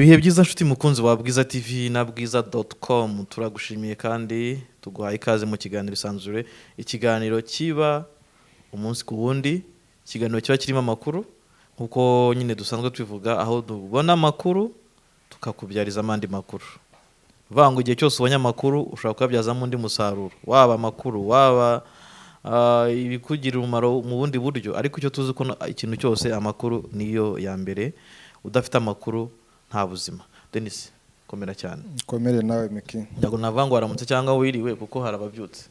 Ibihe byiza nshuti mukunzi wa Bwiza TV na bwiza.com, turagushimiye kandi tuguhaye ikaze mu kiganiro Isanzure, ikiganiro kiba umunsi ku wundi, ikiganiro kiba kirimo amakuru nkuko nyine dusanzwe tubivuga, aho tubona amakuru tukakubyarizamo andi makuru. Vuga ngo igihe cyose ubonye amakuru ushobora kuyabyazamo undi musaruro, waba amakuru, waba ibikugirira umumaro mu bundi buryo, ariko icyo tuzi ko ikintu cyose amakuru niyo ya mbere, udafite amakuru nta buzima. Denis, komera cyane. Komere nawe, Miki. Ntabwo navuga ngo waramutse cyangwa wiriwe kuko hari ababyutse.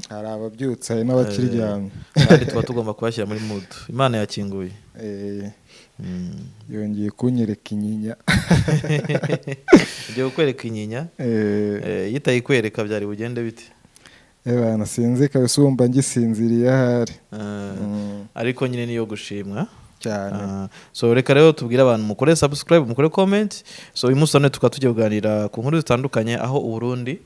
Hari ababyutse, hari n'abakiryamye. Kandi tuba tugomba kubashyira muri mood. Imana yakinguye. Yongeye kunyereka inyinya. Igiye kukwereka inyinya. Iyo itayikwereka byari bugende bite? Ebana, sinzi kabisa, wumva ngisinziriye ahari. Ariko nyine niyo gushimwa. Cyane. So reka rero tubwire abantu mukore subscribe, mukore comment. So uyu munsi none tukaba tugiye kuganira ku nkuru zitandukanye, aho Uburundi,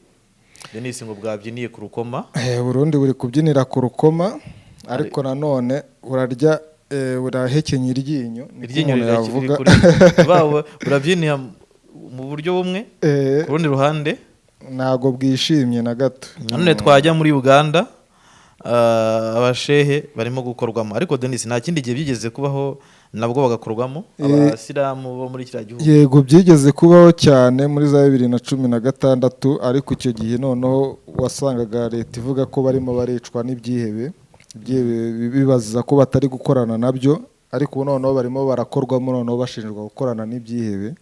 Denis, ngo bwabyiniye ku rukoma. Burundi buri kubyinira ku rukoma, ariko nanone burarya, burahekenya iryinyo, niko iryinyo umuntu riri yavuga. Kuri baba burabyiniye mu buryo bumwe, ku rundi ruhande ntabwo bwishimye na gato. Nanone twajya muri Uganda, abashehe barimo gukorwamo. Ariko Denis, nta kindi gihe byigeze kubaho nabwo bagakorwamo abasilamu bo muri kiriya gihugu? Yego, byigeze kubaho cyane muri za 2016, ariko icyo gihe noneho wasangaga leta ivuga ko barimo baricwa n'ibyihebe, ibyihebe bibaza ko batari gukorana nabyo, ariko ubu noneho barimo barakorwamo, noneho bashinjwa gukorana n'ibyihebe.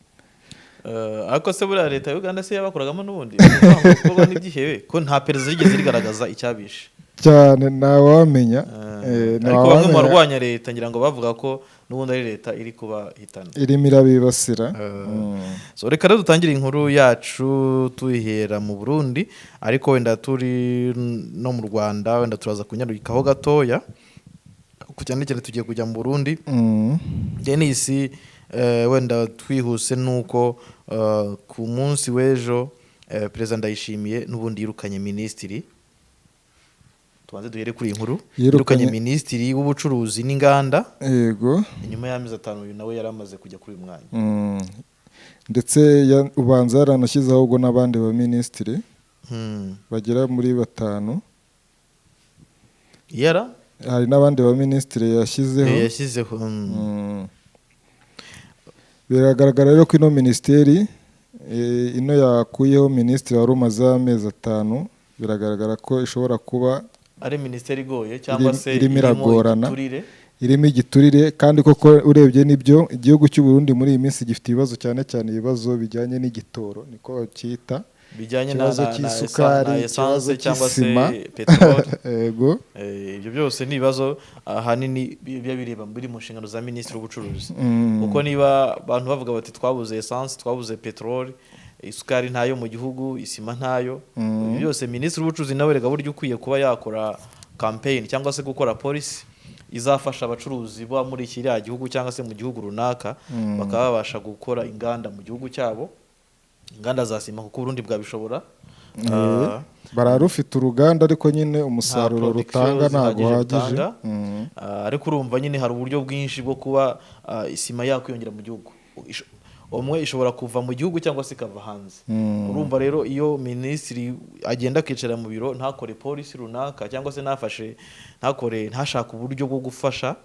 Ariko se buriya leta ya Uganda se yabakoragamo n'ubundi? Ni ukuvuga ngo gukorwa n'ibyihebe, ko nta perezida rigeze rigaragaza icyabishe? Cyane, ntawamenya. Ariko bamwe mu Ntawamenya. barwanya leta ngira ngo bavuga ko n'ubundi ari leta iri kubahitana. Irimo irabibasira. So reka rero dutangire inkuru yacu tuyihera mu Burundi, ariko wenda turi no mu Rwanda, wenda turaza kunyarukikaho gatoya, ku cyane cyane tugiye kujya mu Burundi. Denis, wenda twihuse nuko ku munsi w'ejo Perezida Ndayishimiye n'ubundi yirukanye minisitiri. Tubanze duhere kuri iyi nkuru. Yirukanye minisitiri w'ubucuruzi n'inganda inyuma y'amezi 5 uyu nawe yari amaze kujya kuri uyu mwanya. Ndetse ubanza yaranashyizeho ahubwo n'abandi ba minisitiri bagera muri batanu. Yara Hari n'abandi ba minisitiri yashyizeho. Yashyizeho. Biragaragara rero ko ino minisiteri ino yakuyeho minisitiri wari umaze amezi 5, biragaragara ko ishobora kuba ari minisiteri igoye cyangwa se irimo irimo iragorana. igiturire. Irimo igiturire, kandi koko urebye n'ibyo igihugu cy'u Burundi muri iyi minsi gifite ibibazo, cyane cyane ibibazo bijyanye n'igitoro, niko bacyita. Bijyanye Ikibazo cy'isukari, na essence ikibazo cyangwa se cy'isima. peteroli. Yego. Ibyo byose ni ibibazo ahanini biba bireba biri mu nshingano za minisitiri w'ubucuruzi, kuko niba abantu bavuga bati twabuze essence, twabuze peteroli, isukari ntayo mu gihugu, isima ntayo, ibyo byose minisitiri w'ubucuruzi nawe rega burya ukwiye kuba yakora campaign cyangwa se gukora policy izafasha abacuruzi bo muri kiriya gihugu cyangwa se mu gihugu runaka, bakaba babasha gukora inganda mu gihugu cyabo, inganda za sima, kuko Uburundi bwabishobora. Bararufite uruganda, ariko nyine umusaruro production rutanga ntabwo zihagije uhagije. rutanga. Ariko urumva nyine hari uburyo bwinshi bwo kuba isima yakwiyongera mu gihugu. Umwe ishobora kuva mu gihugu cyangwa se ikava hanze. Urumva rero iyo minisitiri agenda akicara mu biro ntakore policy runaka cyangwa se ntafashe, ntakore, ntashake uburyo bwo gufasha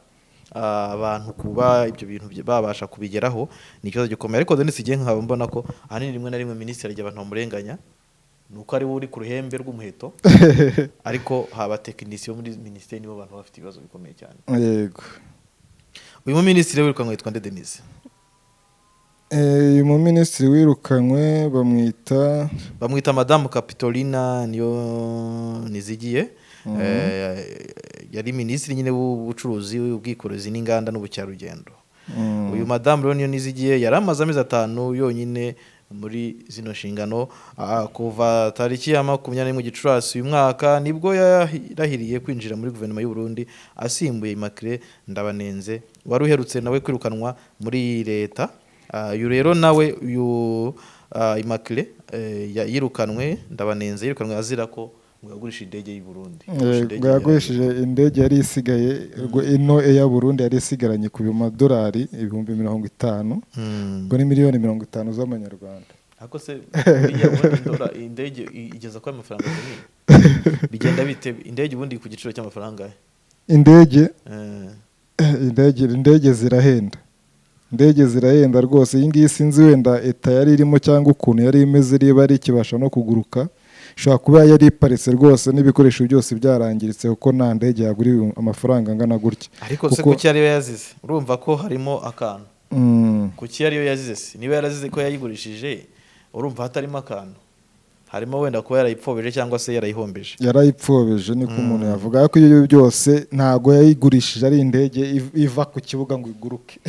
abantu kuba ibyo bintu babasha kubigeraho, ni ikibazo gikomeye. Ariko Denis, igihe nkaba mbona ko ahanini rimwe na rimwe minisitiri agira abantu bamurenganya, ni uko ari we uri ku ruhembe rw'umuheto, ariko haba tekinisiye bo muri minisiteri nibo bantu bafite ibibazo bikomeye cyane. Uyu muminisitiri wirukanwe yitwa nde, Denis? Uyu muminisitiri wirukanywe bamwita Bamwita Madamu Capitolina niyo nizigiye. Yari minisitiri nyine w'ubucuruzi, ubwikorezi n'inganda n'ubukerarugendo. Uyu madamu rero niyo nizigiye yari amaze amezi 5 yonyine muri zino nshingano. Kuva tariki ya 21 Gicurasi uyu mwaka nibwo yarahiriye kwinjira muri guverinoma y'u Burundi, asimbuye Immaculée Ndabanenze wari uherutse nawe kwirukanwa muri leta. Uyu rero nawe, uyu Immaculée yirukanwe, Ndabanenze yirukanwe azira ko Ngo yagurisha indege y'u Burundi. Ngo yagurishije indege yari isigaye, ngo ino Air Burundi yari isigaranye ku madolari 50,000, ngo ni miliyoni 50 z'amanyarwanda. Ariko se buriya ubundi indege igeza kuri amafaranga manini, bigenda bite? Indege ubundi ku giciro cy'amafaranga angahe? Indege, indege zirahenda, indege zirahenda rwose. Iyi ngiyi sinzi wenda état yari irimo cyangwa ukuntu yari imeze, niba ari ikibasha no kuguruka. Ishobora kuba yari iparitse rwose n'ibikoresho byose byarangiritse, kuko nta ndege yagura amafaranga angana gutya. Ariko se kuki ariyo yazize? Urumva ko harimo akantu. Kuki ariyo yazize se? Niba yarazize ko yayigurishije, urumva hatarimo akantu? Harimo wenda kuba yarayipfobeje cyangwa se yarayihombeje. Yarayipfobeje, niko umuntu yavuga, ariko ibyo byose ntabwo yayigurishije ari indege iva ku kibuga ngo iguruke.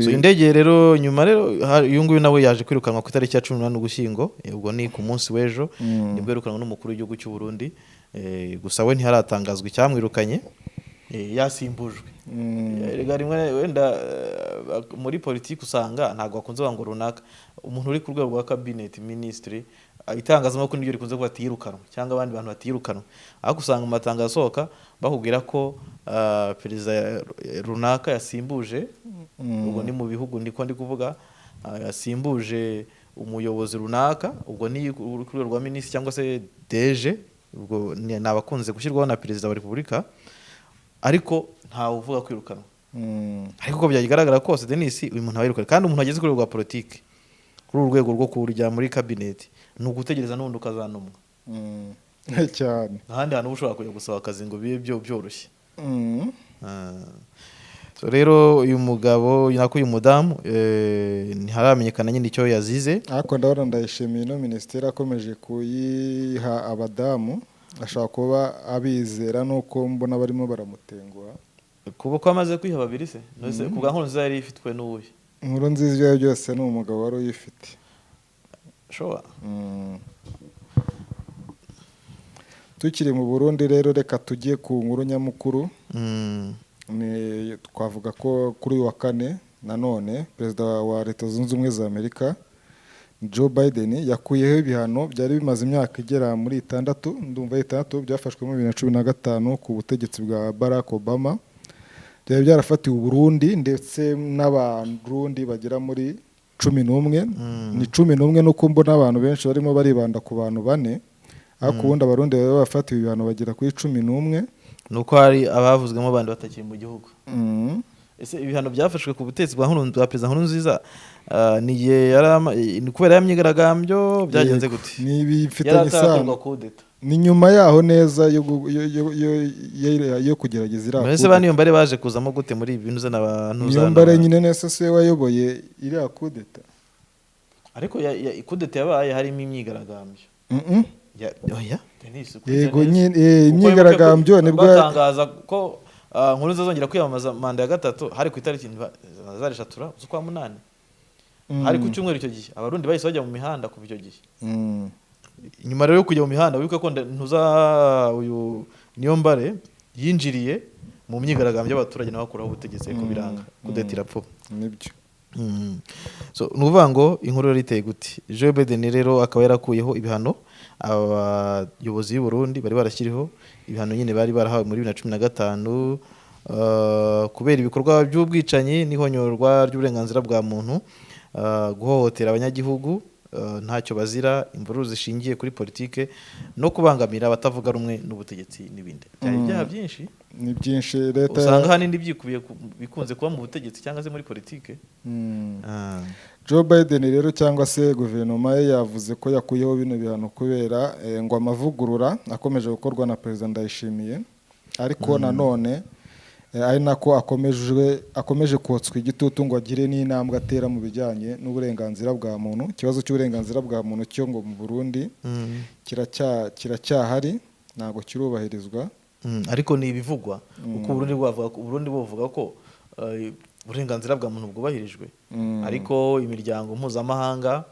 So indege rero, nyuma rero uyu nguyu nawe yaje kwirukanwa ku itariki ya 18 Ugushyingo, ubwo ni ku munsi w'ejo, nibwo yirukanwa n'umukuru w'igihugu cy'u Burundi. Gusa we ntiharatangazwa icyamwirukanye, yasimbujwe. Erega rimwe wenda muri politiki usanga ntabwo bakunze kuvuga ngo runaka, umuntu uri ku rwego rwa cabinet ministry, itangazamakuru niryo rikunze kuba atiyirukanwa cyangwa abandi bantu batiyirukanwa, ariko usanga mu matangazo asohoka bakubwira ko perezida runaka yasimbuje, ubwo ni mu bihugu ndiko ndi kuvuga, yasimbuje umuyobozi runaka, ubwo ni uri ku rwego rwa minisitiri cyangwa se DG, ubwo ni abakunze gushyirwaho na perezida wa repubulika, ariko ntawe uvuga kwirukanwa. Ariko uko byagaragara kose, Denis, uyu muntu aba yirukanye, kandi umuntu ageze ku rwego rwa politiki, kuri uru rwego rwo kujya muri kabineti, ni ugutegereza n'ubundi ukazanumwa. Cyane. Ahandi hantu uba ushobora kujya gusaba akazi ngo bibe byo byoroshye. Ah. So rero uyu mugabo, nako uyu mudamu, ntiharamenyekana nyine icyo yazize. Ariko ndabona ndayishimiye ino minisiteri akomeje kuyiha abadamu, ashobora kuba abizera, nuko mbona barimo baramutenguha. Kuba ko amaze kwiha babiri se? None ku bwa Nkurunziza yari ifitwe n'uwuhe? Inkuru nziza, ibyo byose ni umugabo wari uyifite. Shoba. Tukiri mu Burundi rero, reka tujye ku nkuru nyamukuru. Ni twavuga ko kuri uyu wa kane nanone perezida wa Leta Zunze Ubumwe za Amerika Joe Biden yakuyeho ibihano byari bimaze imyaka igera muri 6, ndumva ari 6, byafashwe muri 2015 ku butegetsi bwa Barack Obama, byari byarafatiwe Burundi ndetse n'Abarundi bagera muri 11. Ni 11, nuko mbona abantu benshi barimo baribanda ku bantu bane, ariko ubundi Abarundi bari bafatiwe ibihano bagera kuri 11. Ni uko hari abavuzwemo abandi batakiri mu gihugu. Ese ibihano byafashwe ku butegetsi bwa perezida Nkurunziza, ni igihe ni kubera ya myigaragambyo? Byagenze Yego. gute? Ni bifitanye Yari atarakorwa isano. kudeta? Ni nyuma yaho neza yo yo kugerageza iriya Mbese kudeta. ba Niyombare baje kuzamo gute muri ibi bintu uzana abantu? Niyombare nyine nese se wayoboye iriya kudeta? Ariko kudeta yabaye harimo imyigaragambyo. Oya Denis, ukurikirane Yego. neza. Nyine Kuko imyigaragambyo wibuke ko nibwo batangaza ko Nkurunziza azongera kwiyamamaza manda ya gatatu, hari ku itariki zari 3 z'ukwa munani, hari ku cyumweru. Icyo gihe Abarundi bahise bajya mu mihanda kuva icyo gihe. Nyuma rero yo kujya mu mihanda, wibuke ko ntuza uyu Niyombare yinjiriye mu myigaragambyo y'abaturage, nawe akuraho ubutegetsi, ariko biranga, kudeta irapfuba. Nibyo. So ni ukuvuga ngo inkuru rero iteye gute? Joe Biden rero akaba yarakuyeho ibihano abayobozi b'u Burundi bari barashyiriho, ibihano nyine bari barahawe muri 2015, kubera ibikorwa by'ubwicanyi n'ihonyorwa ry'uburenganzira bwa muntu, guhohotera abanyagihugu ntacyo bazira, imvururu zishingiye kuri politike no kubangamira abatavuga rumwe n'ubutegetsi n'ibindi. Byari ibyaha byinshi. Ni byinshi leta Usanga ahanini byikubiye bikunze kuba mu butegetsi cyangwa se muri politike. Joe Biden rero cyangwa se guverinoma ye yavuze ko yakuyeho bino bihano kubera ngo amavugurura akomeje gukorwa na Perezida Ndayishimiye, ariko nanone ari nako akomeje kotswa igitutu ngo agire n'intambwe atera mu bijyanye n'uburenganzira bwa muntu. Ikibazo cy'uburenganzira bwa muntu cyo ngo mu Burundi kiracyahari, ntabwo kirubahirizwa. Ariko ni ibivugwa, kuko Uburundi buvuga ko uburenganzira bwa muntu bwubahirijwe, ariko imiryango mpuzamahanga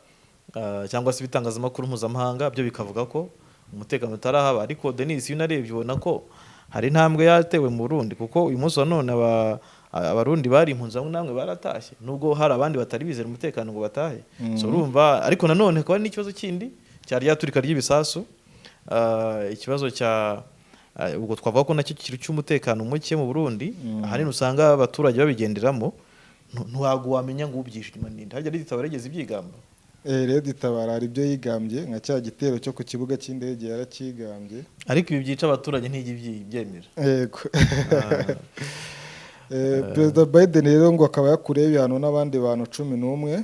cyangwa se ibitangazamakuru mpuzamahanga byo bikavuga ko umutekano utarahaba. Ariko Denis, iyo unarebye ubona ko hari intambwe yatewe mu Burundi, kuko uyu munsi wa none Abarundi bari impunzi bamwe namwe baratashye, nubwo hari abandi batari bizera umutekano ngo batahe. So urumva, ariko nanone hakaba hari n'ikibazo kindi cyari ryaturika ry'ibisasu. ikibazo cya ubwo twavuga ko nacyo kiri cy'umutekano muke mu Burundi, ahanini usanga abaturage babigenderamo, ntabwo wamenya ngo ubyishe inyuma ninde. Harya RED Tabara yigeze ibyigamba? RED Tabara hari ibyo yigambye, nka cya gitero cyo ku kibuga cy'indege yaracyigambye. Ariko ibi byica abaturage ntijya ibyemera. Yego. Perezida Biden rero ngo akaba yakuriyeho ibihano n'abandi bantu 11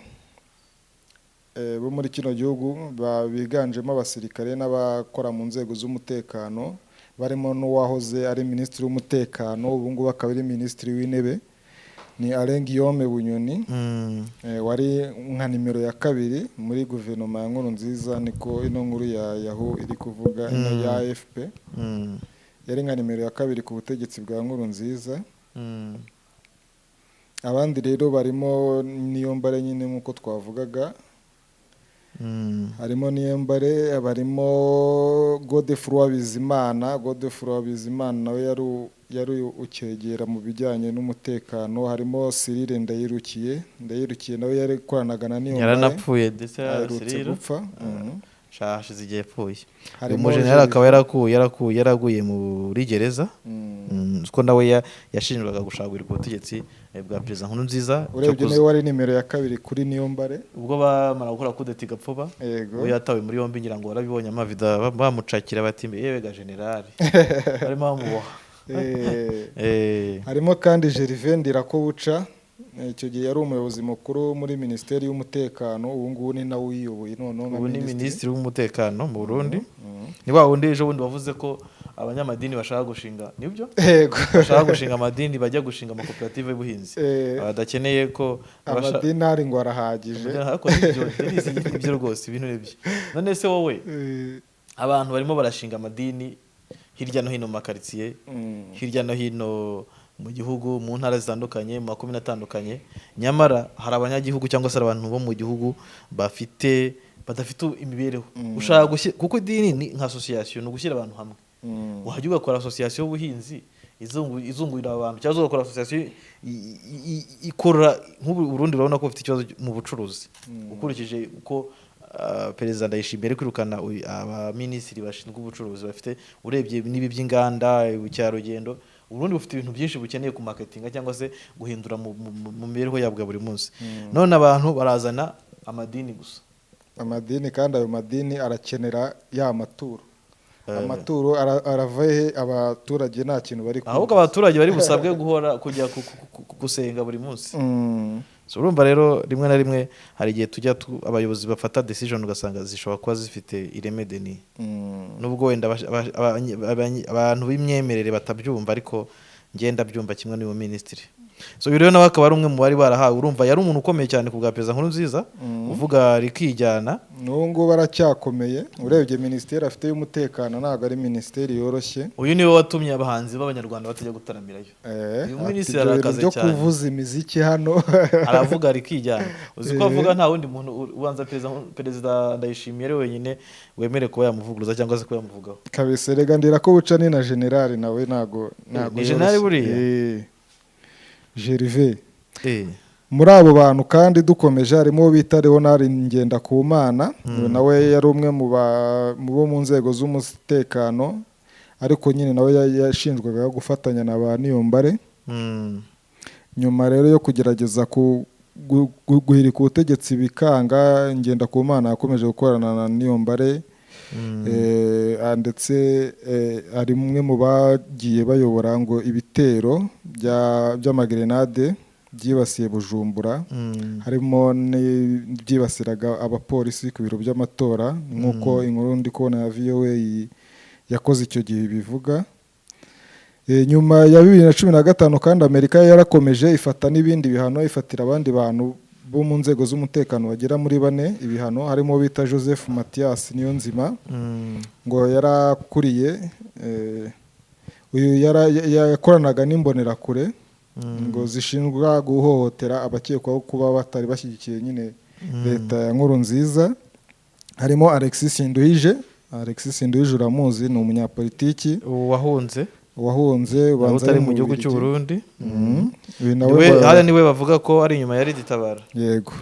bo muri kino gihugu, biganjemo abasirikare n'abakora mu nzego z'umutekano, barimo n'uwahoze ari minisitiri w'umutekano, ubu ngubu akaba ari minisitiri w'intebe, ni Alain Guillaume Bunyoni, wari nka nimero ya kabiri muri guverinoma ya Nkurunziza, niko ino nkuru ya Yahoo iri kuvuga, ino ya AFP. Yari nka nimero ya kabiri ku butegetsi bwa Nkurunziza. Abandi rero barimo Niyombare nyine nk'uko twavugaga. Harimo Niyombare, barimo Godefroid Bizimana. Godefroid Bizimana nawe yari ukegera mu bijyanye n'umutekano. Harimo Cyrille Ndayirukiye. Ndayirukiye nawe yari koranaga na Niyombare. Yaranapfuye ndetse. Aherutse Cyrille gupfa. Hashize igihe yapfuye. Uyu Harimo mujenerali akaba yaraguye muri gereza. Kuko nawe yashinjwaga gushagurira ubutegetsi bwa perezida Nkurunziza. Urebye niwe wari nimero ya kabiri kuri Niyombare. Ubwo bamara gukora kudeta igapfuba, Yego. we yatawe muri yombi, ngira ngo warabibonye amavida bamucakira bati yewe ga generali, barimo bamuboha. Harimo kandi Gervais Ndirakobuca, icyo gihe yari umuyobozi mukuru muri minisiteri y'umutekano, ubu ngubu ni nawe uyiyoboye noneho nka Ubu ni minisitiri. Minisitiri w'umutekano mu Burundi. Ni wa wundi ejo bundi wavuze ko abanyamadini bashaka gushinga, nibyo? Yego. Bashaka gushinga amadini, bajya gushinga amakoperative y'ubuhinzi, badakeneye ko Amadini ari ngo arahagije. Ariko nibyo, Denis, nibyo rwose, ibintu nibyo. None se wowe, abantu barimo barashinga amadini hirya no hino mu makaritsiye, hirya no hino mu gihugu, mu ntara zitandukanye, mu makomine atandukanye, nyamara hari abanyagihugu cyangwa se hari abantu bo mu gihugu bafite badafite imibereho. Ushaka kuko idini ni nka association, ni ugushyira abantu hamwe. Wajya ugakora association y'ubuhinzi izungurira abantu, cyangwa se ugakora association ikora nk'ubu. Burundi urabona ko bufite ikibazo mu bucuruzi, ukurikije uko perezida Ndayishimiye ari kwirukana abaminisitiri bashinzwe ubucuruzi bafite, urebye n'ibi by'inganda, ubukerarugendo. Uburundi bufite ibintu byinshi bukeneye ku marketinga cyangwa se guhindura mu mibereho yabwo ya buri munsi. None abantu barazana amadini gusa. Amadini, kandi ayo madini arakenera ya maturo. Amaturo arava he? Abaturage nta kintu bari Ahubwo abaturage bari busabwe guhora kujya gusenga buri munsi. So urumva rero, rimwe na rimwe hari igihe tujya abayobozi bafata decision ugasanga zishobora kuba zifite ireme deni, nubwo wenda abantu b'imyemerere batabyumva, ariko ngenda byumva kimwe n'uyu minisitiri. So uyu rero nawe akaba ari umwe mu bari barahawe. Urumva yari umuntu ukomeye cyane ku bwa perezida Nkurunziza, uvuga rikijyana. N'ubu ngubu aracyakomeye. Urebye minisiteri afite y'umutekano, ntabwo ari minisiteri yoroshye. Uyu niwe watumye abahanzi b'abanyarwanda batajya gutaramirayo. Uyu Ati minisitiri ibyo bintu arakaze byo cyane. kuvuza imiziki hano. Aravuga rikijyana. Uzi ko avuga nta wundi muntu ubanza perezida Ndayishimiye ari wenyine wemerewe kuba yamuvuguruza cyangwa se kuba yamuvugaho. Kabisa. Rega Ndirakobuca ni na generali nawe, ntago Ni generali yoroshye. Buriya? Gervais. Muri abo bantu kandi dukomeje, harimo uwo bita Leonard Ngendakumana. Uyu nawe yari umwe mu bo mu nzego z'umutekano, ariko nyine nawe yashinjwaga gufatanya na ba Niyombare. Nyuma rero yo kugerageza guhirika ubutegetsi bikanga, Ngendakumana yakomeje gukorana na Niyombare. Ndetse ari umwe mu bagiye bayobora ngo ibitero by'amagerenade byibasiye Bujumbura, harimo n'ibyibasiraga abapolisi ku biro by'amatora, nk'uko inkuru ndi kubona ya VOA yakoze icyo gihe bivuga. Nyuma ya 2015 kandi Amerika yarakomeje ifata n'ibindi bihano, ifatira abandi bantu bo mu nzego z'umutekano bagera muri bane ibihano, harimo uwo bita Joseph Mathias Niyonzima, ngo yarakuriye uyu yakoranaga n'imbonerakure ngo zishinjwa guhohotera abakekwaho kuba batari bashyigikiye nyine leta ya Nkurunziza. Harimo Alexis Sinduhije. Alexis Sinduhije uramuzi, ni umunyapolitiki. Wahunze. Wahunze, ubanza utari ari mu gihugu Bubiligi. cy'u Burundi. Uyu nawe Niwe hariya niwe bavuga ko ari inyuma ya RED Tabara. Yego.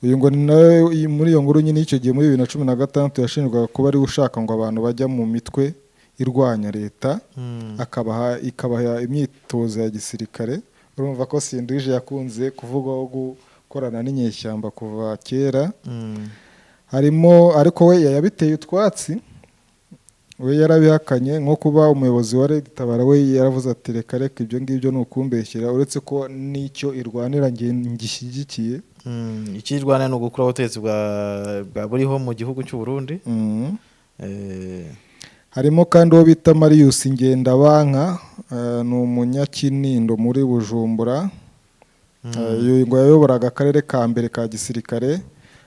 Uyu ngo ni nawe muri iyo nkuru nyine icyo gihe muri 2016 yashinjwaga kuba ari we ushaka ngo abantu bajya mu mitwe irwanya leta, akabaha ikabaha imyitozo ya gisirikare. Urumva ko Sinduhije yakunze kuvugwaho gukorana n'inyeshyamba kuva kera. Harimo ariko we yabiteye utwatsi, we yarabihakanye, nko kuba umuyobozi wa Red Tabara we yaravuze ati reka reka ibyo ngibyo ni ukumbeshyera, uretse ko n'icyo irwanira ngishyigikiye. Ikirwana ni ugukuraho ubutegetsi bwa buriho mu gihugu cy'u Burundi. Harimo kandi uwo bita Marius Ngendabanka, ni umunyakinindo muri Bujumbura. Uyu ngo yayoboraga akarere ka mbere ka gisirikare,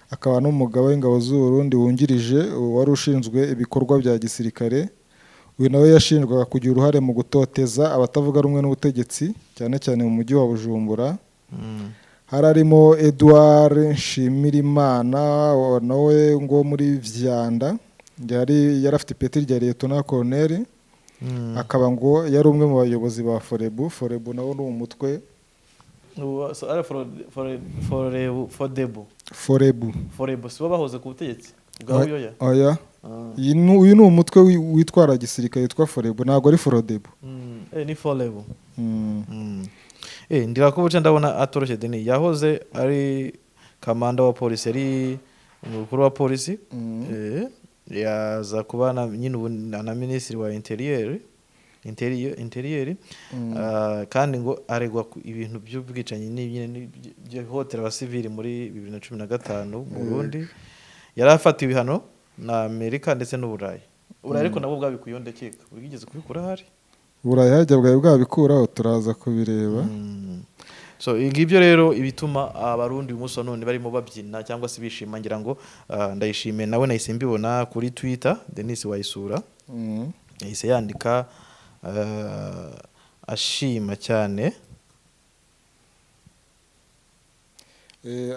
akaba n'umugaba w'ingabo z'u Burundi wungirije wari ushinzwe ibikorwa bya gisirikare. Uyu nawe yashinjwaga kugira uruhare mu gutoteza abatavuga rumwe n'ubutegetsi, cyane cyane mu mujyi wa Bujumbura. Harimo Edouard Nshimirimana nawe ngo muri Vyanda, yari yarafite ipeti rya Lieutenant Colonel, akaba ngo yari umwe mu bayobozi ba Forebu. Forebu nawo ni umutwe Fodebu. Forebu. Forebu si bo bahoze ku butegetsi bwa Buyoya? Oya. Uyu ni umutwe witwara gisirikare witwa Forebu, ntabwo ari Forodebu. Ni Forebu. Ndirakobuca ndabona atoroshye Denis, yahoze ari kamanda wa polisi, yari umukuru wa polisi, yaza kuba nyine ubu na minisitiri wa interieur, kandi ngo aregwa ibintu by'ubwicanyi by'ihohotera abasivili muri 2015 mu Burundi. Yari afatiwe ibihano na Amerika ndetse n'Uburayi. Uburayi ariko nabwo bwabikuyeho, ndakeka bwigeze kubikura hari. Uburayi hajya bwari bwabikuraho, turaza kubireba. So ngibyo rero ibituma Abarundi uyu munsi wa none barimo babyina cyangwa se bishima. Ngira ngo Ndayishimiye nawe nahise mbibona kuri Twitter, Denis wayisura, yahise yandika ashima cyane.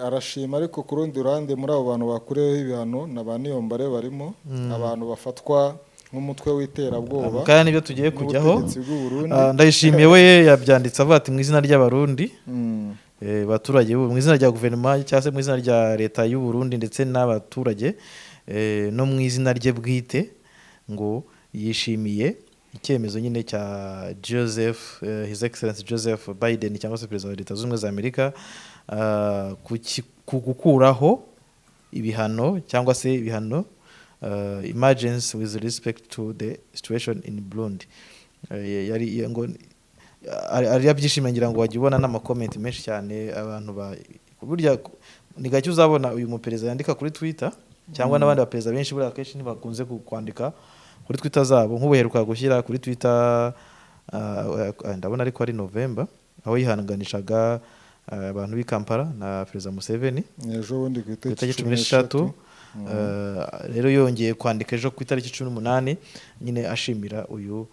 Arashima, ariko ku rundi ruhande muri abo bantu bakureho ibihano na ba Niyombare barimo, abantu bafatwa nk'umutwe w'iterabwoba. Kandi nibyo tugiye kujyaho. N'ubutegetsi bw'u Burundi. Ndayishimiye we yabyanditse avuga ati mu izina ry'Abarundi, baturage, mu izina rya guverinoma cyangwa se mu izina rya leta y'u Burundi ndetse n'abaturage, no mu izina rye bwite, ngo yishimiye icyemezo nyine cya Joseph, His Excellency Joseph Biden cyangwa se perezida wa Leta Zunze Ubumwe za Amerika, ku gukuraho ibihano cyangwa se ibihano emergency with respect to the situation in Burundi. Yari ngo ari yabyishimiye, ngira ngo wajya ubona n'amakomenti menshi cyane abantu ba burya ni gake uzabona uyu muperezida yandika kuri Twitter cyangwa n'abandi baperezida benshi buriya akenshi ntibakunze kwandika kuri Twitter zabo. Nk'ubu heruka gushyira kuri Twitter, ndabona ariko ari November, aho yihanganishaga abantu b'i Kampala na Perezida Museveni. Ejo bundi ku ku itariki itariki 13. Rero yongeye kwandika ejo ku itariki 18 nyine ashimira uyu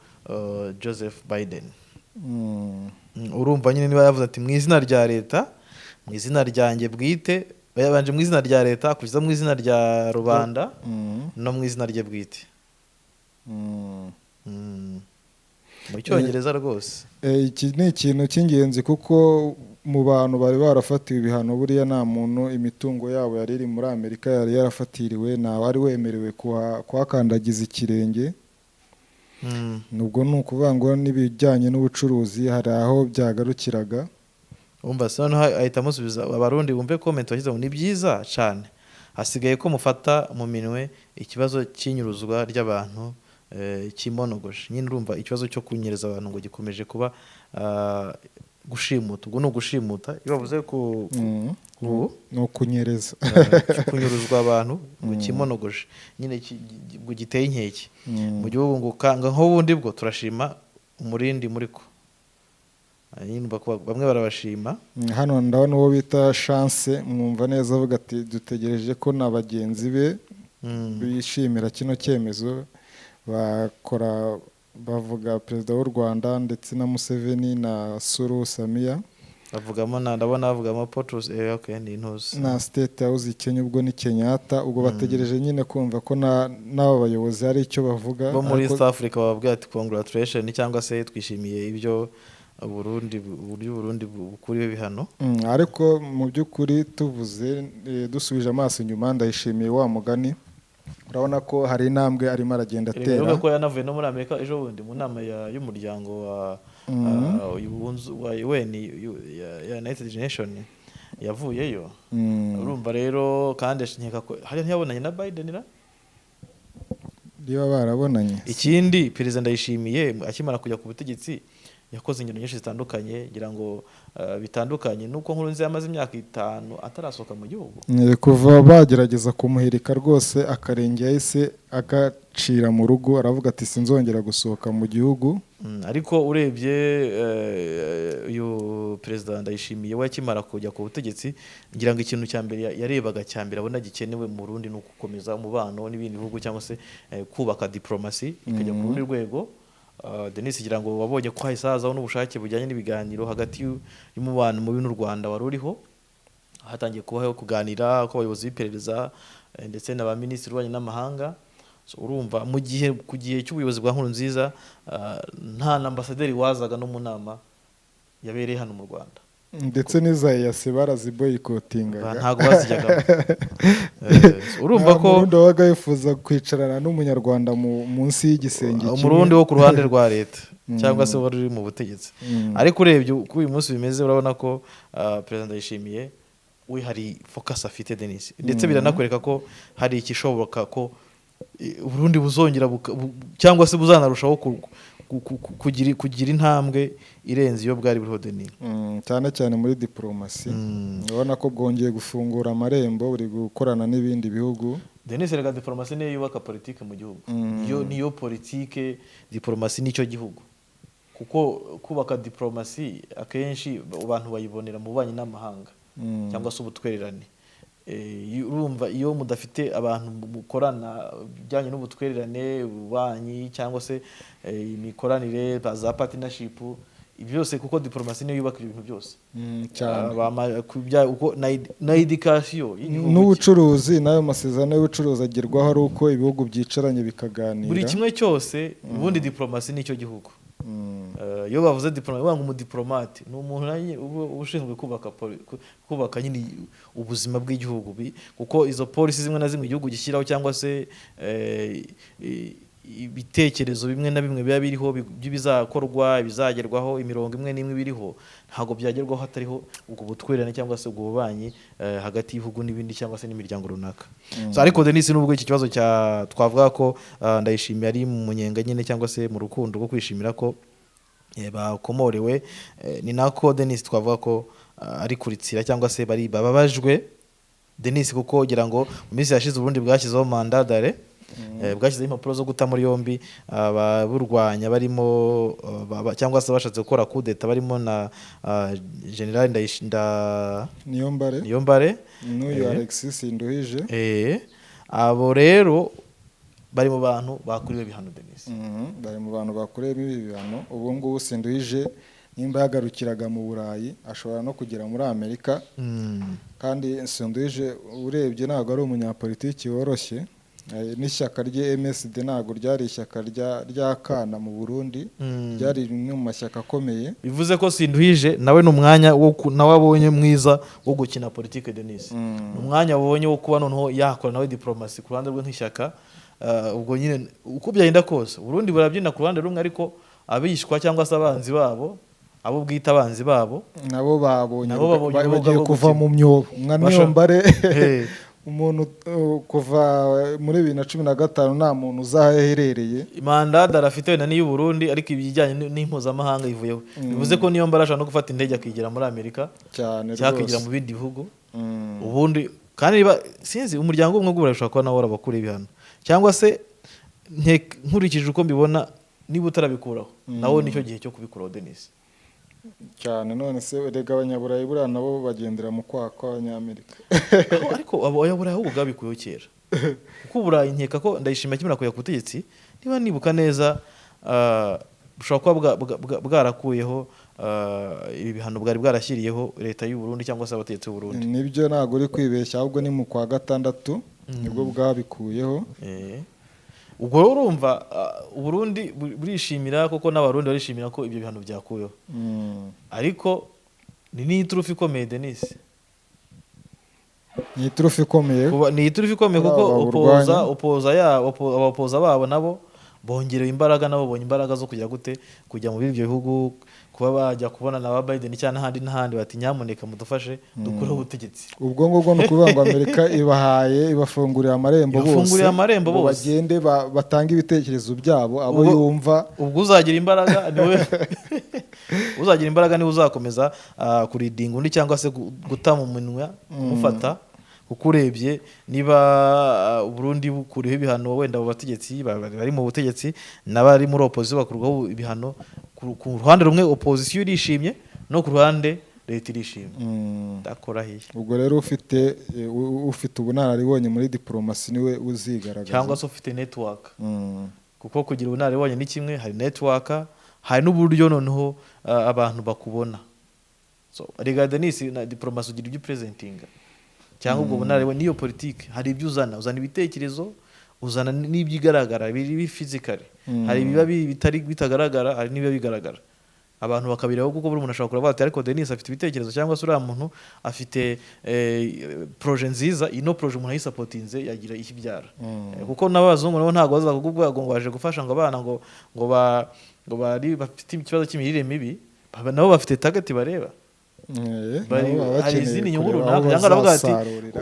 Joseph Biden. Urumva nyine niba yavuze ati mu izina rya leta, mu izina ryanjye bwite, yabanje mu izina rya leta kugeza mu izina rya rubanda no mu izina rye bwite. Mu cyongereza rwose. Iki ni ikintu cy'ingenzi kuko mu bantu bari barafatiwe ibihano buriya nta muntu imitungo yabo yari iri muri Amerika yari yarafatiriwe, nta wari wemerewe kuhakandagiza ikirenge. Nubwo ni ukuvuga ngo n'ibijyanye n'ubucuruzi hari aho byagarukiraga. Umva se noneho ahita amusubiza, Abarundi bumve comment washyize ngo ni byiza cyane, hasigaye ko mufata mu minwe ikibazo cy'inyuruzwa ry'abantu kimonogoje. Nyine urumva ikibazo cyo kunyereza abantu ngo gikomeje kuba gushimuta. Ubwo ni ugushimuta iyo bavuze ku Ni ukunyereza, kunyuruzwa abantu ngo kimonogoje nyine ngo giteye inkeke mu gihugu, ngo kanga nk'ubundi bwo turashima umurindi muri ko. Bamwe barabashima. Hano ndabona uwo bita Chance mwumva neza avuga ati dutegereje ko na bagenzi be bishimira kino cyemezo, bakora bavuga perezida w'u Rwanda ndetse na Museveni na Suluhu Samia. Bavugamo na ndabona bavugamo Potrus, okay, ni intuzi na State House Kenya, ubwo ni Kenyatta. Ubwo bategereje nyine kumva ko n'aba bayobozi hari icyo bavuga bo muri East Africa bababwira ati congratulation cyangwa se twishimiye ibyo Burundi, uburyo Burundi bukuriwe ibihano. Ariko mu by'ukuri tuvuze, dusubije amaso inyuma, Ndayishimiye wa mugani urabona ko hari intambwe arimo aragenda Erega atera. wibuke ko yanavuye no muri Amerika ejo bundi mu nama y'umuryango wa wa UN, ya United Nation, yavuyeyo. Urumva rero, kandi nkeka ko hariya ntiyabonanye na Biden ra? Niba barabonanye. Ikindi, Perezida Ndayishimiye akimara kujya ku butegetsi yakoze ingendo nyinshi zitandukanye, ngira ngo bitandukanye nuko Nkurunziza yamaze imyaka 5 atarasohoka mu gihugu. Kuva bagerageza kumuhirika rwose, akarenge yahise agacira mu rugo, aravuga ati sinzongera gusohoka mu gihugu. Ariko urebye uyu Perezida Ndayishimiye we akimara kujya ku butegetsi, ngira ngo ikintu cya mbere yarebaga, cya mbere abona gikenewe mu Burundi, ni ugukomeza umubano n'ibindi bihugu cyangwa se kubaka diplomasi ikajya ku rundi rwego. Denis, ngira ngo wabonye ko hahise hazaho n'ubushake bujyanye n'ibiganiro hagati y'umubano mubi n'u Rwanda wari uriho. Hatangiye kubaho kuganira kw'abayobozi b'iperereza ndetse na ba minisitiri w'ububanyi n'amahanga. So, urumva mu gihe ku gihe cy'ubuyobozi bwa Nkurunziza, nta na ambasaderi wazaga no mu nama yabereye hano mu Rwanda. Ndetse n'iza EAC baraziboyikotingaga. Ntabwo bazijyagamo. Urumva Nta ko Murundi wabaga yifuza kwicarana n'Umunyarwanda munsi y'igisenge kimwe. Umurundi wo ku ruhande rwa leta cyangwa se wari uri mu butegetsi. Ariko urebye uko uyu munsi bimeze, urabona ko Perezida Ndayishimiye we hari focus afite, Denis, ndetse biranakwereka ko hari ikishoboka ko Uburundi buzongera cyangwa se buzanarushaho kugira intambwe irenze iyo bwari buriho, Denis. Cyane cyane muri diplomasi, urabona ko bwongeye gufungura amarembo, buri gukorana n'ibindi bihugu. Denis, rega diplomasi niyo yubaka politike mu gihugu. Iyo niyo politike, diplomasi nicyo gihugu, kuko kubaka diplomasi akenshi abantu bayibonera mu bubanyi n'amahanga cyangwa se ubutwererane. Urumva iyo mudafite abantu mukorana bijyanye n'ubutwererane, ububanyi cyangwa se imikoranire za partnership, ibyo byose, kuko diplomasi niyo yubaka ibintu byose. Cyane. Uko na education y'igihugu. N'ubucuruzi, n'ayo masezerano y'ubucuruzi agerwaho ari uko ibihugu byicaranye bikaganira. Buri kimwe cyose, ubundi diplomasi nicyo gihugu. Iyo bavuze diplomate, bavuga ngo umudiplomate ni umuntu nawe uba ushinzwe kubaka nyine ubuzima bw'igihugu, kuko izo polisi zimwe na zimwe igihugu gishyiraho cyangwa se ibitekerezo bimwe na bimwe biba biriho by'ibizakorwa, ibizagerwaho, imirongo imwe n'imwe biriho, ntabwo byagerwaho hatariho ubwo butwererane cyangwa se ubwo bubanyi hagati y'ibihugu n'ibindi cyangwa se n'imiryango runaka. So, ariko Denis, nubwo iki kibazo cya twavuga ko Ndayishimiye ari mu munyenga nyine cyangwa se mu rukundo rwo kwishimira ko bakomorewe, ni nako Denis twavuga ko ari kuritsira cyangwa se bari bababajwe, Denis, kuko ngira ngo mu minsi yashize Uburundi bwashyizeho mandat d'arrêt, bwashyizeho impapuro zo guta muri yombi ababurwanya barimo cyangwa se bashatse gukora coup d'état, barimo na General Niyombare. Niyombare. N'uyu Alexis Nduhije. Abo rero bari mu bantu bakuriwe ibihano, Denis. Bari mu bantu bakoreyemo ibi bihano. Ubu ngubu Sinduhije nimba yagarukiraga mu Burayi, ashobora no kugera muri Amerika. Kandi Sinduhije urebye ntabwo ari umunyapolitiki woroshye. N'ishyaka rye MSD ntabwo ryari ishyaka ry'akana mu Burundi, ryari rimwe mu mashyaka akomeye. Bivuze ko Sinduhije nawe ni umwanya nawe abonye mwiza wo gukina politike, Denis. Ni umwanya abonye wo kuba noneho yakora nawe diplomasi ku ruhande rwe nk'ishyaka. Ubwo nyine uko byagenda kose Burundi burabyina ku ruhande rumwe, ariko abishwa cyangwa se abanzi babo, abo bwita abanzi babo, nabo babonye nabo babonye urubuga bagiye rwo kuva gukina. mu myobo nka Niyombare. Umuntu kuva muri 2015 nta muntu uzi aho aherereye. Mandat arafite wenda n'iy'u Burundi, ariko ibijyanye n'impuzamahanga ivuyeho. Bivuze ko Niyombare ashobora no gufata indege akigira muri Amerika cyane cyangwa akigira rwose mu bindi bihugu. Ubundi kandi niba sinzi, umuryango w'ubumwe bw'Uburayi ushobora kuba nawo warabakuriye ibihano, cyangwa se nkurikije uko mbibona, niba utarabikuraho nawo nicyo gihe cyo kubikuraho, Denis. Cyane. None se erega Abanyaburayi buriya nabo bagendera mu kwaha kw'Abanyamerika. Ariko abo Abanyaburayi ahubwo bwabikuyeho kera, kuko Uburayi nkeka ko Ndayishimiye akimara kujya ku butegetsi, niba nibuka neza, bushobora kuba bwarakuyeho ibi bihano bwari bwarashyiriyeho leta y'u Burundi cyangwa se abategetsi b'u Burundi. Nibyo, ntabwo uri kwibeshya, ahubwo ni mu kwa gatandatu nibwo bwabikuyeho. Ubwo rero urumva, Uburundi burishimira koko, n'Abarundi barishimira ko ibyo bihano byakuweho. Ariko ni n'iturufu ikomeye, Denis. Ni iturufu ikomeye. Ni iturufu ikomeye Kuri kuko aba opoza baburwanya. Opoza ya abapoza babo nabo bongerewe imbaraga, nabo babonye imbaraga zo kujya gute, kujya muri ibyo bihugu, kuba bajya kubona na ba Biden cyangwa n'ahandi n'ahandi, bati: "Nyamuneka mudufashe dukureho ubutegetsi." Ubwo ngubwo ni ukuvuga ngo Amerika ibahaye, ibafungurira amarembo bose, Ibafunguriye amarembo ngo bose. bagende batange ibitekerezo byabo, abo yumva. Ubwo uzagira imbaraga niwe, uzagira imbaraga niwe uzakomeza kuridinga undi cyangwa se guta mu minwa, kumufata. Kuko urebye niba Uburundi bukuriho ibihano, wenda abo bategetsi bari mu butegetsi n'abari muri opposition bakurwaho ibihano, ku ruhande rumwe opposition irishimye, no ku ruhande leta irishimye. Ndakorahiye. Ubwo rero ufite ufite ubunararibonye muri diporomasi niwe uzigaragaza. Cyangwa se ufite network. Kuko kugira ubunararibonye ni kimwe, hari network, hari n'uburyo noneho abantu bakubona. So rega Denis, na diplomasi ugira ibyo presentinga cyangwa ubwo bunararibonye n'iyo politike, hari ibyo uzana, uzana ibitekerezo, uzana n'ibyigaragara biri physically. Hari ibiba bitari bitagaragara, hari n'ibiba bigaragara abantu bakabireba, kuko buri muntu ashobora kureba ati: "Ariko Denis afite ibitekerezo," cyangwa se "uriya muntu afite projet nziza, ino projet umuntu ayisapotinze yagira icyo ibyara." Kuko n'abazungu nabo ntabwo baza kukubwira ngo baje gufasha ngo abana ngo bari bafite ikibazo cy'imirire mibi, nabo bafite target bareba. Nabo baba Hari bakeneye izindi nyungu kureba runaka, aho cyangwa baravuga bati bazasarurira.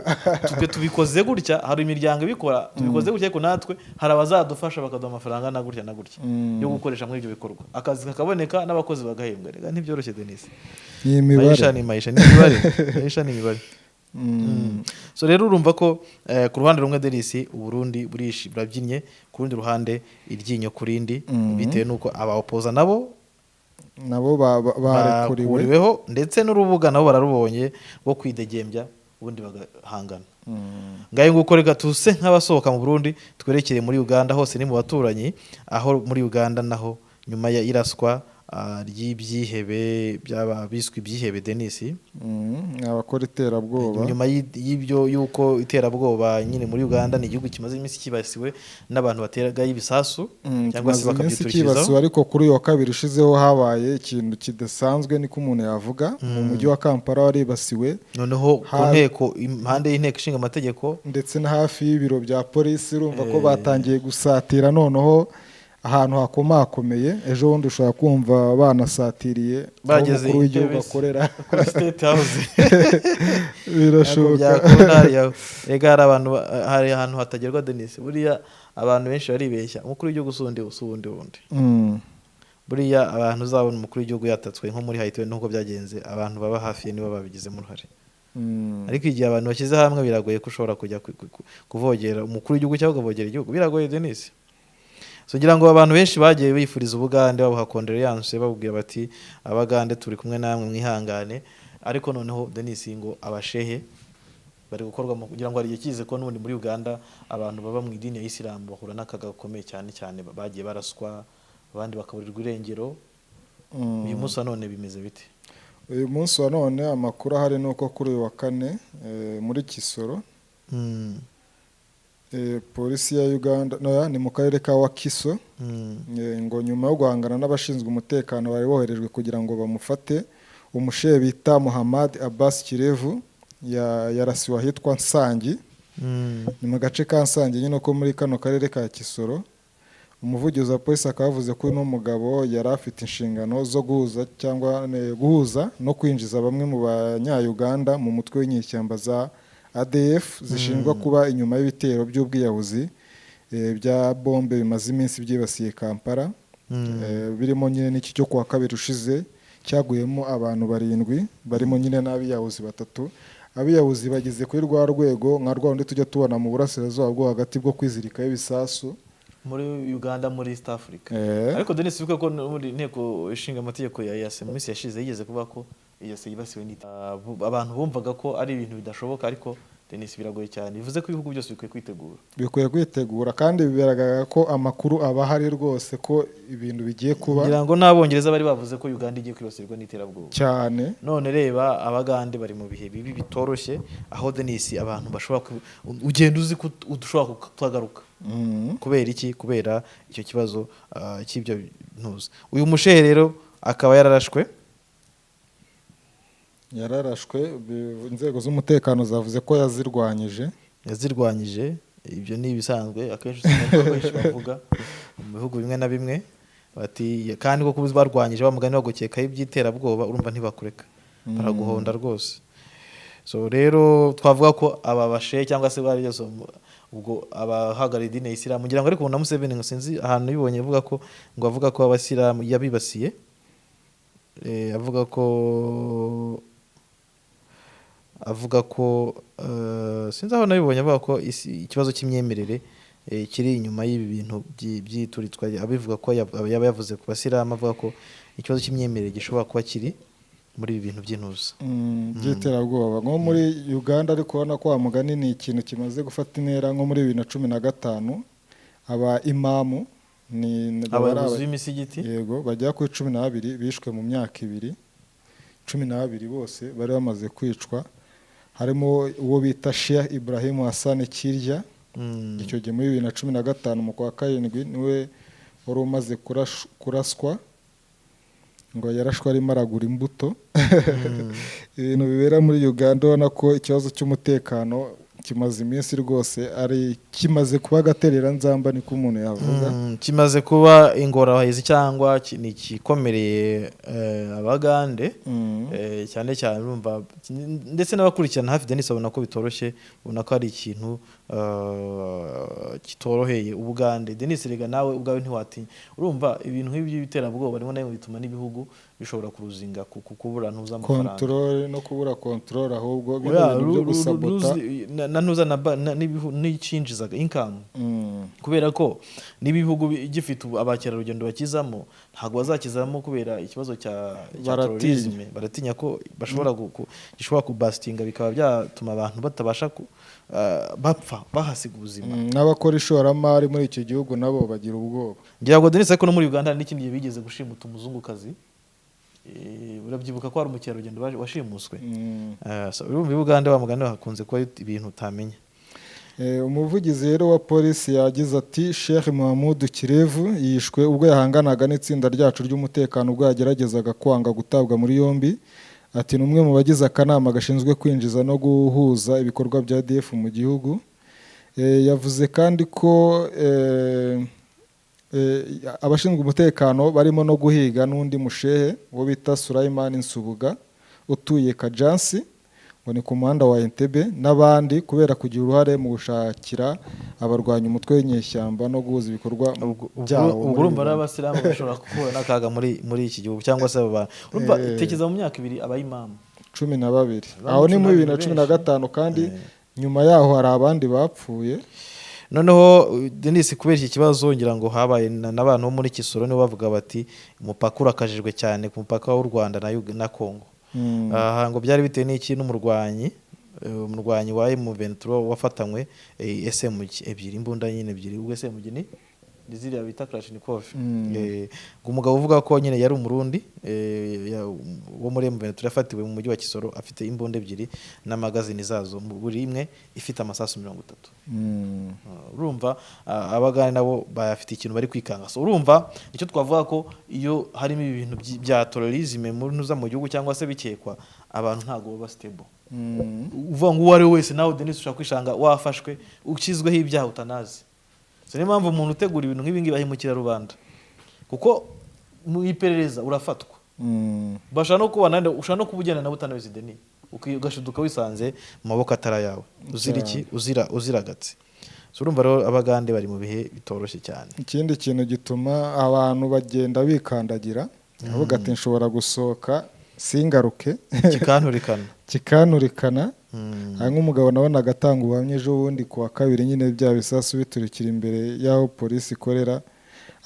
"Twe tubikoze gutya, hari imiryango ibikora, tubikoze gutya, ariko natwe hari abazadufasha bakaduha amafaranga na gutya na gutya yo gukoresha muri ibyo bikorwa, akazi kakaboneka n'abakozi bagahembwa." Rega ntibyoroshye, Denis. Ni imibare. Maisha ni maisha, ni imibare, maisha ni imibare. So rero urumva ko ku ruhande rumwe, Denis, Uburundi burabyinnye, ku rundi ruhande iryinyo ku rindi, bitewe n'uko abaopoza nabo nabo barekuriwe, bakuriweho, ndetse n'urubuga nabo bararubonye rwo kwidegembya, ubundi bagahangana. Ngayo nguko. Reka tuse nk'abasohoka mu Burundi twerekere muri Uganda, hose ni mu baturanyi. Aho muri Uganda naho nyuma ya iraswa ry'ibyihebe byaba biswe ibyihebe, Denis, Ni abakora iterabwoba. Nyuma y'ibyo y'uko iterabwoba nyine muri Uganda, ni igihugu kimaze iminsi kibasiwe n'abantu bateraga ibisasu cyangwa se Kimaze iminsi bakabyiturikirizaho. kibasiwe, ariko kuri uyu wa kabiri ushizeho habaye ikintu kidasanzwe, niko umuntu yavuga. Mu mujyi wa Kampala waribasiwe. Noneho ku nteko, impande y'inteko ishinga amategeko, ndetse na hafi y'ibiro bya polisi. Urumva ko batangiye gusatira noneho ahantu hakomakomeye. Ejo bundi ushobora kumva banasatiriye aho bageze umukuru w'igihugu Entebbe akorera. Kuri State House. Birashoboka. Byakunda hariya. Rega hari abantu hari ahantu hatagerwa, Denis. Buriya abantu benshi baribeshya, umukuru w'igihugu si undi, si uwundi wundi. Buriya abantu uzabona umukuru w'igihugu yatatswe nko muri Haiti nuko byagenze, abantu baba hafi ye nibo babigizemo uruhare. Ariko igihe abantu bashyize hamwe, biragoye ko ushobora kujya kuvogera umukuru w'igihugu cyangwa ukavogera igihugu, biragoye, Denis. So ngira ngo abantu benshi bagiye bifuriza Ubugande, babuha condoléances, bababwira bati: "Abagande turi kumwe namwe, mwihangane." Ariko noneho, Denis, ngo abashehe bari gukorwa mu kugira ngo hari igihe kize ko n'ubundi muri Uganda abantu baba mu idini ya Isilamu bahura n'akaga gakomeye cyane cyane, bagiye baraswa, abandi bakaburirwa irengero. Uyu munsi wa none bimeze bite? Uyu munsi wa none amakuru ahari ni uko kuri uyu wa kane muri Kisoro, polisi ya Uganda, no, ni mu karere ka Wakiso, ngo nyuma yo guhangana n'abashinzwe umutekano bari boherejwe kugira ngo bamufate, umushehe bita Muhammad Abbas Kirevu yarasiwe ahitwa Nsangi. Ni mu gace ka Nsangi nyine ko muri kano karere ka Kisoro. Umuvugizi wa polisi akaba yavuze ko uno mugabo yari afite inshingano zo guhuza cyangwa guhuza no kwinjiza bamwe mu banya-Uganda mu mutwe w'inyeshyamba za ADF zishinjwa kuba inyuma y'ibitero by'ubwiyahuzi bya bombe bimaze iminsi byibasiye Kampala, birimo nyine n'iki cyo kuwa kabiri ushize cyaguyemo abantu barindwi, barimo nyine n'abiyahuzi batatu. Abiyahuzi bageze kuri rwa rwego nka rwa rundi tujya tubona mu burasirazuba bwo hagati bwo kwizirikaho ibisasu. Muri Uganda, muri East Africa. Ariko Denis, wibuke ko muri inteko ishinga amategeko ya EAC mu minsi yashize yigeze kuvuga ko EAC yibasiwe abantu bumvaga ko ari ibintu bidashoboka, ariko Denis, biragoye cyane. Bivuze ko ibihugu byose bikwiye kwitegura. Bikwiye kwitegura, kandi bigaragara ko amakuru aba ahari rwose ko ibintu bigiye kuba. Ngira ngo n'Abongereza bari bavuze ko Uganda igiye kwibasirwa n'iterabwoba. Cyane. None reba, Abagande bari mu bihe bibi bitoroshye, aho Denis abantu bashobora ugenda uzi ko ushobora kutagaruka. Kubera iki? Kubera icyo kibazo cy'ibyo ntuza. Uyu mushehe rero akaba yararashwe. Yararashwe, inzego z'umutekano zavuze ko yazirwanyije. Yazirwanyije, ibyo ni ibisanzwe, akenshi usanga ko benshi bavuga mu bihugu bimwe na bimwe bati kandi koko barwanyije, wa mugani bagukekaho iby'iterabwoba, urumva ntibakureka, baraguhonda rwose. So rero twavuga ko aba bashehe cyangwa se bari byose ubwo abahagarariye idini ya Isilamu, ngira ngo, ariko na Museveni ngo sinzi ahantu yibonye avuga ko, ngo avuga ko Abasilamu yabibasiye, avuga ko sinzi aho nabibonye avuga ko ikibazo cy'imyemerere kiri inyuma y'ibi bintu by'ituritswa, abivuga ko yaba yavuze ku Basilamu, avuga ko ikibazo cy'imyemerere gishobora kuba kiri muri ibi bintu by'intuza. By'iterabwoba nko muri Uganda. Ariko ubona ko wa mugani ni ikintu kimaze gufata intera. Nko muri 2015 aba imamu ni baba ari Abayobozi b'imisigiti. Yego, bagera kuri 12 bishwe mu myaka 2. 12 bose bari bamaze kwicwa, harimo uwo bita Sheikh Ibrahim Hassan Kirya. Icyo gihe muri 2015 mu kwa karindwi niwe wari umaze kuraswa, ngo yarashwe arimo aragura imbuto. Ibintu bibera muri Uganda, ubona ko ikibazo cy'umutekano kimaze iminsi rwose ari kimaze kuba agatereranzamba, niko umuntu yavuga. Kimaze kuba ingorabahizi cyangwa ni ikikomereye Abagande. Cyane cyane urumva ndetse n'abakurikirana hafi Denis babona ko bitoroshye, ubona ko ari ikintu kitoroheye Ubugande. Denis, rega nawe ubwawe ntiwatinya, urumva ibintu nk'ibi by'iterabwoba rimwe na rimwe bituma n'ibihugu bishobora kuruzinga kubura ntuza amafaranga. Contrôle no kubura contrôle, ahubwo bino Oya, bintu byo gusabota. Na ntuza n'icyinjizaga income. Kubera ko niba ibihugu gifite ubu abakerarugendo bakizamo, ntabwo bazakizamo kubera ikibazo cya Baratinya. terrorisme. Baratinya ko bashobora gishobora kubasitinga, bikaba byatuma abantu batabasha bapfa, bahasiga ubuzima. N'abakora ishoramari muri icyo gihugu nabo bagira ubwoba. Ngira ngo Denis, ariko no muri Uganda hari n'ikindi gihe bigeze gushimuta umuzungukazi. Urabyibuka ko hari umukerarugendo washimuswe. So, urumva i Bugande wa mugani hakunze kuba ibintu utamenya. Umuvugizi rero wa polisi yagize ati: "Sheikh Muhammad Kirevu yishwe ubwo yahanganaga n'itsinda ryacu ry'umutekano ubwo yageragezaga kwanga gutabwa muri yombi." Ati: "Ni umwe mu bagize akanama gashinzwe kwinjiza no guhuza ibikorwa bya ADF mu gihugu." Yavuze kandi ko abashinzwe umutekano barimo no guhiga n'undi mushehe wo bita Sulaiman Nsubuga utuye Kajansi, ngo ni ku muhanda wa Entebbe, n'abandi kubera kugira uruhare mu gushakira abarwanya umutwe w'inyeshyamba no guhuza ibikorwa byawo Ubwo muri urumva Uganda. n'Abasilamu bashobora guhura n'akaga muri iki gihugu, cyangwa se abo bantu urumva tekereza mu myaka 2 abayimamu 12. Abayimamu Aho ni cumi muri na bibiri na babiri cumi na benshi. gatanu kandi nyuma yaho hari abandi bapfuye. Noneho Denis, kubera iki kibazo ngira ngo habaye n'abantu bo muri Kisoro nibo bavuga bati umupaka urakajijwe cyane ku mupaka w'u Rwanda na Congo. Aha ngo byari bitewe n'iki? N'umurwanyi umurwanyi wa M23 wafatanywe SMG ebyiri, imbunda nyine ebyiri. Ubwo SMG ni ziriya bita Kalashnikov. Ngo umugabo uvuga ko nyine yari Umurundi wo muri M23 yafatiwe mu mujyi wa Kisoro afite imbunda ebyiri n'amagazini zazo, buri imwe ifite amasasu 30. Urumva Abagande nabo bafite ikintu bari kwikanga. So urumva icyo twavuga ko iyo harimo ibi bintu bya terrorisme muri ntuza mu gihugu cyangwa se bikekwa, abantu ntabwo baba stable. Uvuga ngo uwo ari we wese, nawe Denis ushobora kwishanga wafashwe, ukizweho ibyaha utanazi. So niyo mpamvu umuntu utegura ibintu nk'ibi ngibi ahemukira rubanda, kuko mu iperereza urafatwa. Bashobora no kuba nande, ushobora no kuba ugenda nawe utanabizi, Denis, ugashiduka wisanze mu maboko atari ayawe, uzira iki? Uzira agatsi. So urumva rero Abagande bari mu bihe bitoroshye cyane. Ikindi kintu gituma abantu bagenda bikandagira, avuga ati nshobora gusohoka singaruke. Kikanturikana. Kikanturikana. Hari nk'umugabo nabonaga atanga ubuhamya ejo bundi ku wa kabiri nyine, bya bisasu biturikira imbere y'aho polisi ikorera.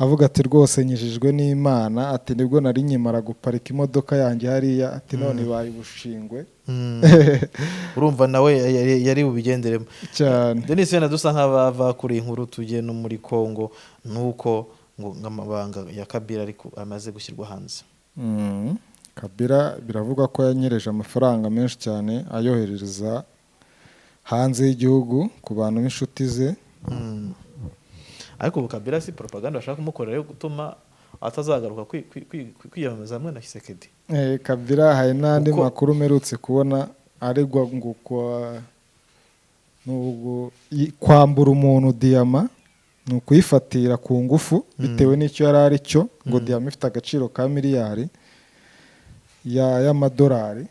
Avuga ati rwose nkijijwe n'Imana, ati nibwo nari nkimara guparika imodoka yanjye hariya, ati none ibaye ubushingwe. Urumva nawe yari bubigenderemo cyane. Denis, wenda dusa nk'abava kuri iyi nkuru, tujye no muri Congo, nuko ngo amabanga ya Kabila ariko amaze gushyirwa hanze. Kabila biravugwa ko yanyereje amafaranga menshi cyane, ayohereza hanze y'igihugu ku bantu b'inshuti ze. Ariko ubu Kabila si propaganda bashaka kumukorera yo gutuma atazagaruka kwiyamamaza hamwe na Tshisekedi? Kabila hari n'andi makuru mperutse kubona aregwa ngo kwambura umuntu diyama, ni ukuyifatira ku ngufu bitewe n'icyo yari ari cyo, ngo diyama ifite agaciro ka miliyari y'amadolari.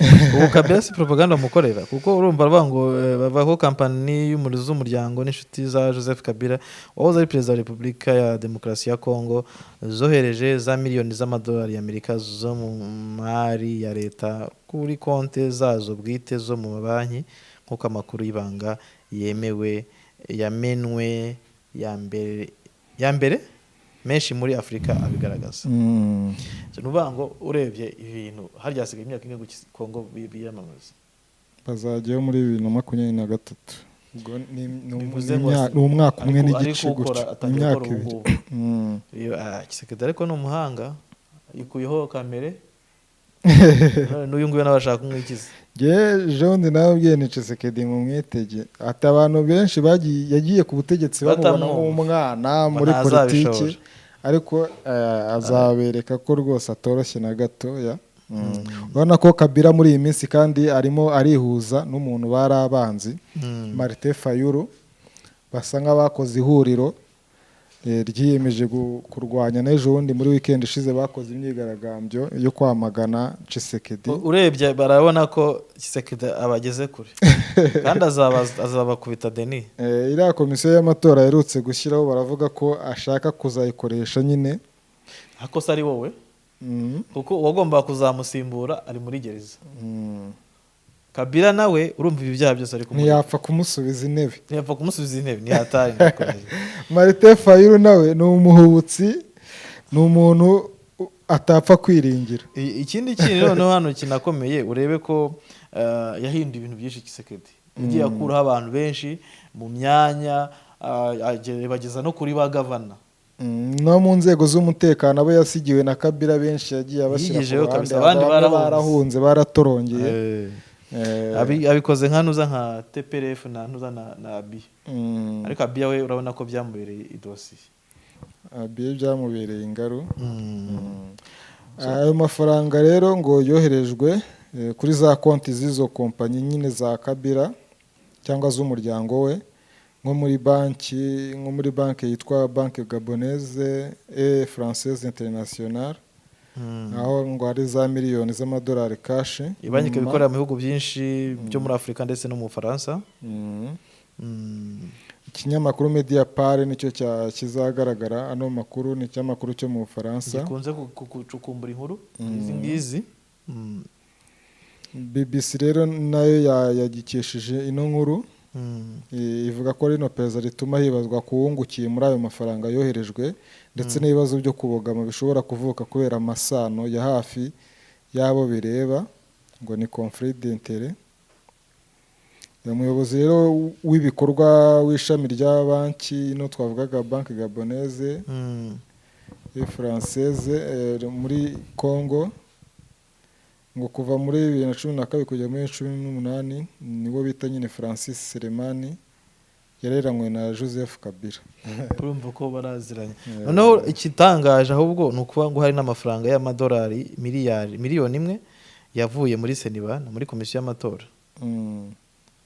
Ubu Kabila si propaganda bamukorera? Kuko urumva bavuga ngo bavuga ko kampani z'umuryango n'inshuti za Joseph Kabila wahoze ari perezida wa Repubulika ya Demokarasi ya Congo zohereje za miliyoni z'amadolari y'Amerika zo mu mari ya leta kuri konti zazo bwite zo mu mabanki, nk'uko amakuru y'ibanga yemewe yamenwe ya mbere menshi muri Afurika abigaragaza. So, ni ukuvuga ngo urebye ibintu harya hasigaye imyaka imwe ngo Congo biyamamaze. Bazajyayo muri 2023, ubwo Bivuze ni ngo ni umwaka umwe n'igice ariko ukora gutyo, atangiye imyaka gukora ubu 2. ngubu. Iyo, Tshisekedi ariko ni umuhanga, yikuyeho kamere, none n'uyu nguyu nawe ashaka kumwikiza. Nge Jean nawe ubwiye ni Tshisekedi mu mwitege, ati abantu benshi bagiye yagiye ku butegetsi bamubona Batamwumva. nk'umwana muri Ntazabishobora. politiki, ariko azabereka ko rwose atoroshye na gatoya. Urabona ko Kabila muri iyi minsi kandi arimo arihuza n'umuntu bari abanzi, Martin Fayulu, basa nk'abakoze ihuriro ryiyemeje kurwanya. N'ejo bundi muri weekend ishize bakoze imyigaragambyo yo kwamagana Tshisekedi. Urebye barabona ko Tshisekedi abageze kure kandi azabakubita, Denis. Iriya komisiyo y'amatora aherutse gushyiraho, baravuga ko ashaka kuzayikoresha nyine. Ariko se ari wowe, kuko uwagombaga kuzamusimbura ari muri gereza. Kabila nawe urumva ibi byaha byose ari kumurega. Ntiyapfa kumusubiza intebe. Ntiyapfa kumusubiza intebe, ntihatari ndakomeye. Martin Fayulu nawe ni umuhubutsi, ni umuntu atapfa kwiringira. Ikindi kintu noneho hano kinakomeye, urebe ko yahinduye ibintu byinshi. Tshisekedi yagiye akuraho abantu benshi mu myanya, bageza no kuri ba gavana. No mu nzego z'umutekano, abo yasigiwe na Kabila benshi yagiye abashyira ku Yigijeyo ruhande, kabisa, abandi bamwe barahunze. Barahunze, baratorongeye. Abikoze nka ntuza, nka TPLF na ntuza na Abiy. Ariko Abiy we urabona ko byamubereye idosiye. Abiy byamubereye ingaru. Ayo mafaranga rero ngo yoherejwe kuri za konti z'izo kompanyi nyine za Kabila cyangwa z'umuryango we, nko muri banki yitwa Banque Gabonaise et Française Internationale, aho ngo hari za miliyoni z'amadolari cash. Banki ikaba ikorera mu bihugu byinshi byo muri Afurika ndetse no mu Bufaransa. Ikinyamakuru Mediapart nicyo kizagaragara ano makuru, ni ikinyamakuru cyo mu Bufaransa. Gikunze gucukumbura inkuru izi ngizi. BBC rero nayo yagikesheje ino nkuru. Ivuga ko rino perezida rituma hibazwa ku wungukiye muri ayo mafaranga yoherejwe, ndetse n'ibibazo byo kubogama bishobora kuvuka kubera amasano ya hafi y'abo bireba, ngo ni conflit d'intérêt. Uyu muyobozi rero w'ibikorwa w'ishami rya banki ino twavugaga, Banque Gabonaise et Française muri Congo, ngo kuva muri 2012 kugera muri 2018, niwo bita nyine Francis Selemani, yareranywe na Joseph Kabila. Urumva ko baraziranye. Noneho ikitangaje ahubwo ni ukuba ngo hari n'amafaranga y'amadolari miliyari 1 miliyoni yavuye muri CENI muri komisiyo y'amatora,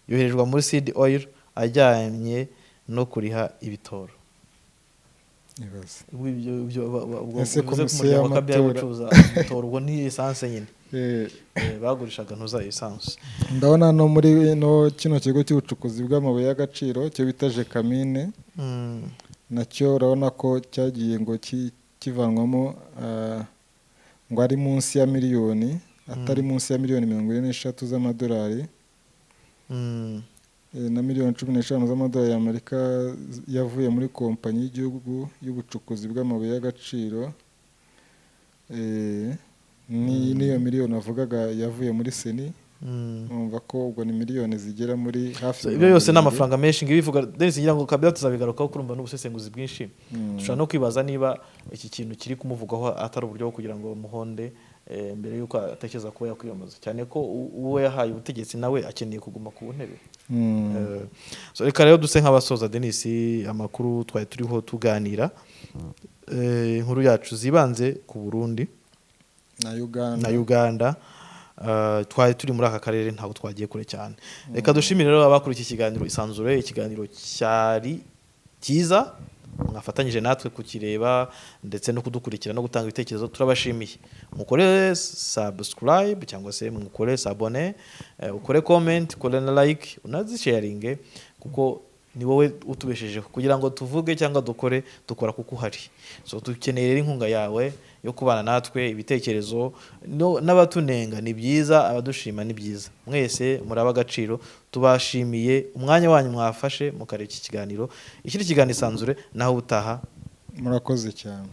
yoherejwe muri Seed Oil ajyanye no kuriha ibitoro. Ibaze. Ubwo ubwo Ese bivuze ko komisiyo umuryango wa Kabila y'amatora- ucuruza ibitoro, ubwo ni essence nyine. Bagurishaga ntuza essence. Ndabona no muri no kino kigo cy'ubucukuzi bw'amabuye y'agaciro cyo bita Gécamines, nacyo urabona ko cyagiye ngo kivanwamo ngo ari munsi ya miliyoni, atari munsi ya miliyoni 43 z'amadolari. Na miliyoni 15 z'amadolari y'Amerika yavuye muri kompanyi y'igihugu y'ubucukuzi bw'amabuye y'agaciro. N'iyo miliyoni avugaga yavuye muri CENI. Numva ko ubwo ni miliyoni zigera muri hafi So, ibyo yose ni 70. amafaranga menshi. Ngibi bivuga Denis, ngira ngo kabila tuzabigarukaho, kurumva n'ubusesenguzi bwinshi. Dushobora no kwibaza niba iki kintu kiri kumuvugwaho atari uburyo bwo kugira ngo bamuhonde mbere y'uko atekereza kuba yakwiyamamaza, cyane ko uwo yahaye ubutegetsi nawe akeneye kuguma ku ntebe. So reka rero duse nk'abasoza, Denis, amakuru twari turiho tuganira. Inkuru yacu zibanze ku Burundi na Uganda. Na Uganda. Twari turi muri aka karere, ntabwo twagiye kure cyane. Reka dushimire rero abakurikiye ikiganiro Isanzure. Ikiganiro cyari cyiza, mwafatanyije natwe kukireba ndetse no kudukurikira no gutanga ibitekerezo, turabashimiye. Mukore subscribe cyangwa se mukore s'abonner, ukore comment, ukore na like, unazisharinge, kuko ni wowe utubeshejeho kugira ngo tuvuge cyangwa dukore. Dukora kuko uhari. So dukeneye rero inkunga yawe yo kubana natwe, ibitekerezo n'abatunenga ni byiza, abadushima ni byiza, mwese muraba agaciro. Tubashimiye umwanya wanyu mwafashe mukareba iki kiganiro. Ikindi kiganiro Isanzure, naho ubutaha. Murakoze cyane.